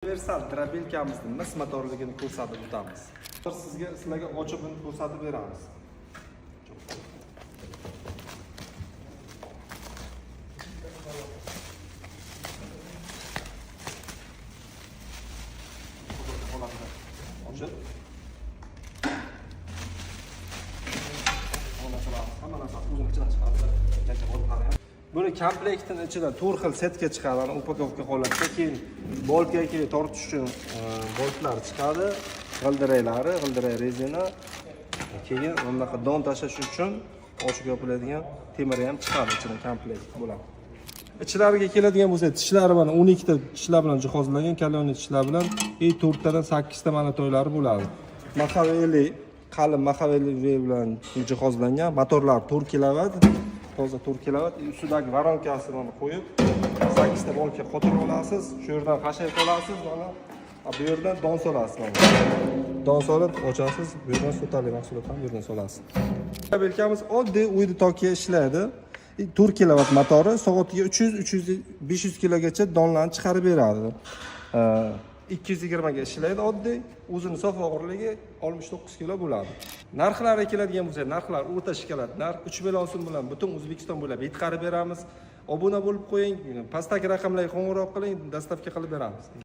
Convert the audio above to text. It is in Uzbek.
Universal дробилка mizni mis motorligini ko'rsatib o'tamiz. Sizlarga ochib buni ko'rsatib beramiz. Ochib. Hamma narsani o'zini ichidan chiqardi. Buni komplektini ichidan to'rt xil setka chiqadi, ana упаковка holatda. Keyin boltga tortish uchun boltlar chiqadi, g'ildiraklari, g'ildirak rezina. Keyin bunaqa don tashlash uchun ochib yopiladigan temiri ham chiqadi ichidan, komplekt bo'ladi. Ichlariga keladigan bo'lsak, tishlari mana 12 ta tishlar bilan jihozlangan, kaloniy tishlar bilan и 4 tadan 8 ta monitoylari bo'ladi. Mahaveli, qalin mahaveli bilan jihozlangan, motorlar 4 kilovat, toza 4 kilovat. Ustidagi воронка sini mana qo'yib, 8 ta bolka qotirib olasiz, shu yerdan xashay solasiz mana, bu yerdan don solasiz mana. Don solib ochasiz, bu yerdan sotali mahsulotlarni bu yerdan solasiz. Дробилка miz oddiy uyda tokga ishlaydi. 4 kilovat motori soatiga 300, 300, 500 kilogacha donlarni chiqarib beradi. 220 ga ishlaydi oddiy, o'zini sof og'irligi 69 kilo bo'ladi. Narxlari keladigan bo'lsak, narxlar o'rta shkolat. Narx 3 million so'm bilan butun O'zbekiston bo'ylab yetkazib beramiz. Obuna bo'lib qo'ying, pastdagi raqamlarga qo'ng'iroq qiling, доставка qilib beramiz.